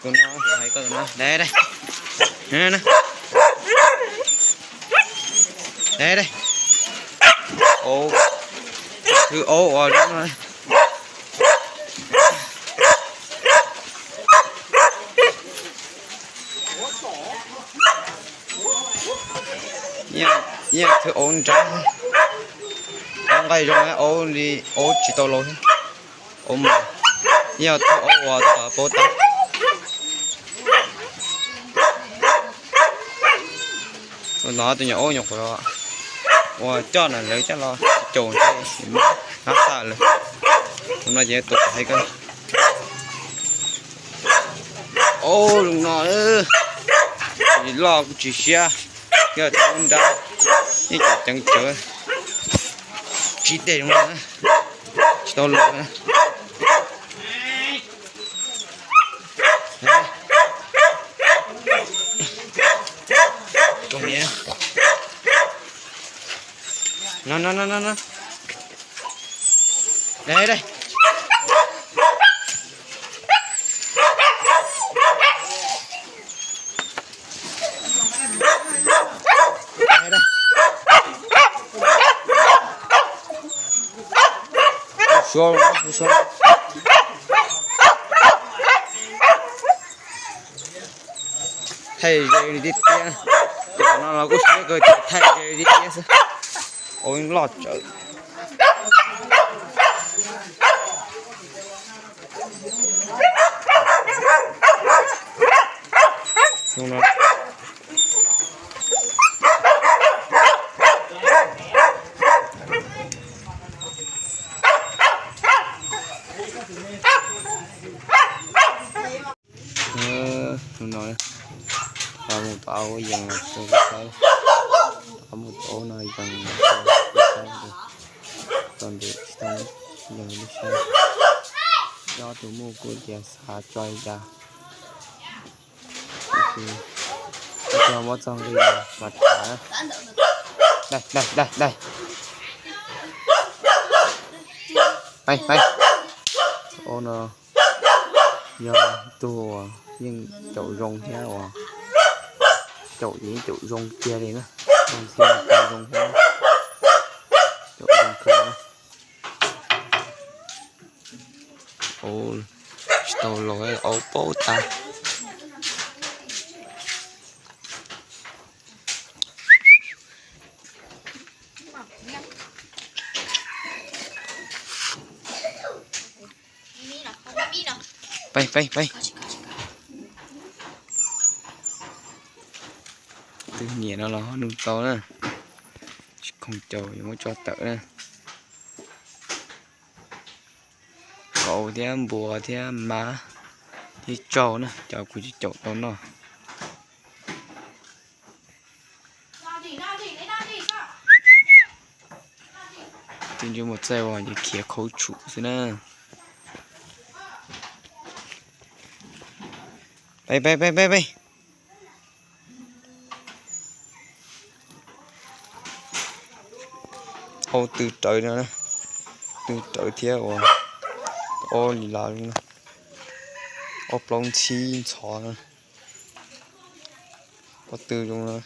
Tus no, hais koj tus no. Dai, dai. Dai, dai. Aub, thwb aub ua no. Yeej thwb aub nrab, aub nqaij zoo, aub li aub tsis tau laus. Aub mas, yog thwb aub uas tab tom paub tab. Tus no tus nyuam aub nyuam qhuav uas coj na lawv coj los caum ntshe hnab xaj lawm. Tus no ces tus hais koj. Aub zoo no, tsis loj kuj tsis siab, yog thwb aub nrab, yeej tseem ceev tsawv, tsib teg zoo no, tsis tau laus na. No, no, no, no, no. Dai, dai. Dai, dai. Suav, suav. Thaij ze li tiag tiag. Cov no los kuj siab kawg tias thaij ze li tiag tiag xwb. Aub loj tsawv. Hnub no, tau mus tau yees los xwb, tau mus tau no yees los xwb, tau ntawm tsis tau yees lub sab. Nyob tus muaj kuj tias xav tso li cas. Tus muab txog nqi los mas tham. Dai, dai, dai, dai. Peb, peb. Tus aub no yog ib tug uas yeej caum zoo thiab uas caum yeej caum zoo kiag li na. Zoo thiab caum zoo thiab, caum zoo kawg na. Aub tsis tau laus, aub paub tas. Peb, peb, peb. Tus niam no los ho nug tau na. Tsis khoom caum yuav muab tso tawm na. Kauv thiab npua thiab mab thiab tsau na, cov kuv tsis caum tau noj. Tus ntsej muag txaij uas ces khiav khaub tshum xwb na. Peb, peb, peb, peb, peb. Aub tw rawv no, tw rawv thiab uas ob li las, ob plaub ntxhib ntxhov no, pob tw zoo no.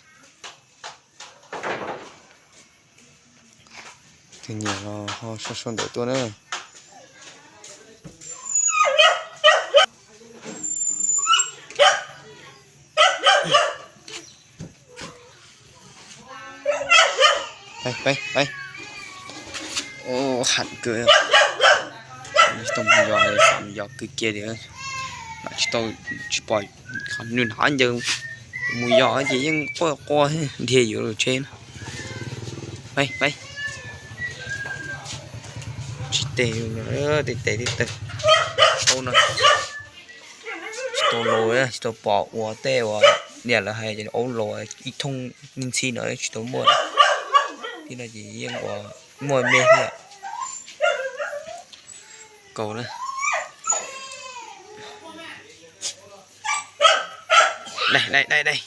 Tus niam los ho sau sau ntawv tuaj na. Peb, peb, peb. Ham kawg, tsis tau mus yos, xav mus yos kawg kiag li, lam tsis tau, tsis pom qhov nws hnav ncaws mus yos ces yeej quaj quaj dhia yuav lub tsheb na. Peb, peb. Tsis tes, tes tes tes tes. Aub no tsis tau laus, tsis tau pom ua tej uas niam lawv hais aub laus ib thooj ntxhib no tsis tau muaj. Tib no ces yeej ua muaj me thiab. Kaus na. Dai, dai, dai, dai.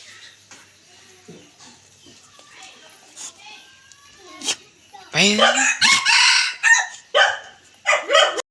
Peb,